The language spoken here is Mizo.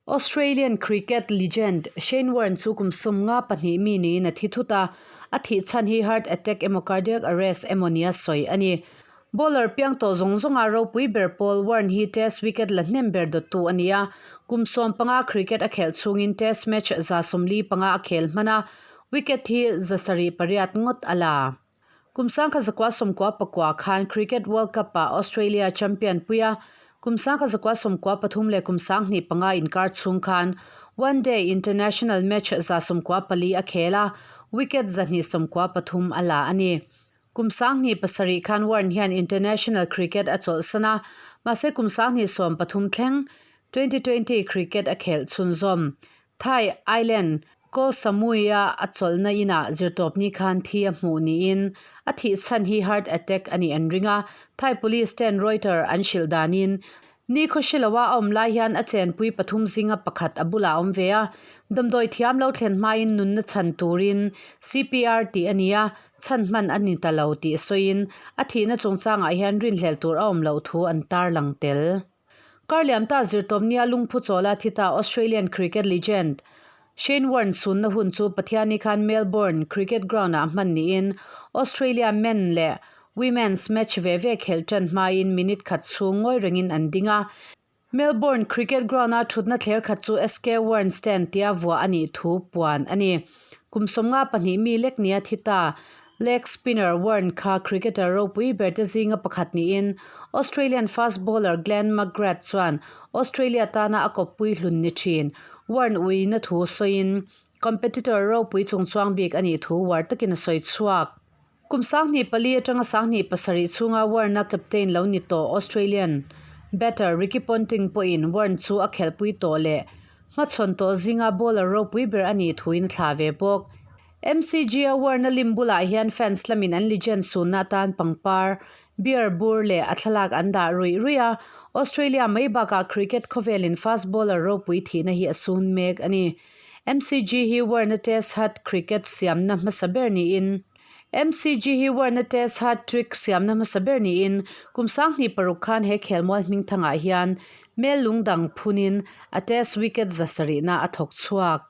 Australian cricket legend Shane Warne chu kum 52 mi niin a thi thut a, a thih chhan hi heart attack emaw cardiac arrest emaw nia sawi a ni. Bowler piang tawh zawng zawnga ropui ber pawl Warne hi Test wicket la hnem ber dawttu a ni a, kum 15 cricket a khelh chhungin Test match 75 a khel hman a, wicket hi 708 ngawt a la. Kum 1999 khan Cricket World Cup-ah Australia champion pui a, kum 1993 leh kum 2005 inkar chhung khan One Day International match 94 a khel a, wicket 293 a la a ni. Kum 2007 khan Warne hian international cricket a chawlhsan a, mahse kum 2013 thleng 2020 cricket a khelh chhunzawm. Thai Island, Koh Samui-a a chawlhna inah zirtawpni khan thi a hmuh niin a thih chhan hi heart attack a nih an ring a, Thai police ten Reuter an hrilh danin ni khaw hre loa a awm lai hian a chenpui pathum zinga pakhat a bulah a awm ve a, damdawi thiam lo thlen hmain nunna chhan turin CPR tih a ni a, chhan hman a ni ta lo tih sawiin a thihna chungchangah hian rinhlelh tur a awm loh thu an tarlang tel. Karliam ta zirtawpnia lungphu chawla thi ta Australian cricket legend Shane Warne chhunna hun chu Pathiani khan Melbourne cricket ground-ah hman niin Australia men leh women's match ve ve khelh tan hmain minute khat chhung ngawi rengin an ding a. Melbourne cricket ground-a thutna thler khat chu SK Warne Stand tia vuah a nih thu puan a ni. Kum 52 mi lek nia thi ta Leg spinner Warne kha cricketer ropui ber te zinga pakhat niin Australian fast bowler Glenn McGrath chuan Australia tana a kawppui hlun ni thin. Warne uina thu sawiin competitor ropui chungchuang bik a nih thu uar takin a sawi chhuak. Kum 24 atanga 27 chhunga Warne-a captain lo ni tawh Australian batter Ricky Ponting pawhin Warne chu a khelhpui tawh leh hmachhawn tawh zinga bowler ropui ber a nih thuin a thlah ve bawk. MCG a Warne-a lim bulah hian fans lamin an legend sunna atan pangpar, beer bur leh a thlalak an dah ruih ruih a, Australia mai bakah cricket khawvelin fast bowler ropui thihna hi a sun mek a ni. MCG hi Warne-a Test hat cricket siamna hmasa ber niin MCG hi Warne-a Test hat trick siamna hmasa ber niin kum 26 khan he khelmual hmingthangah hian mel lungdang phunin a Test wicket 700 na a thawk chhuak.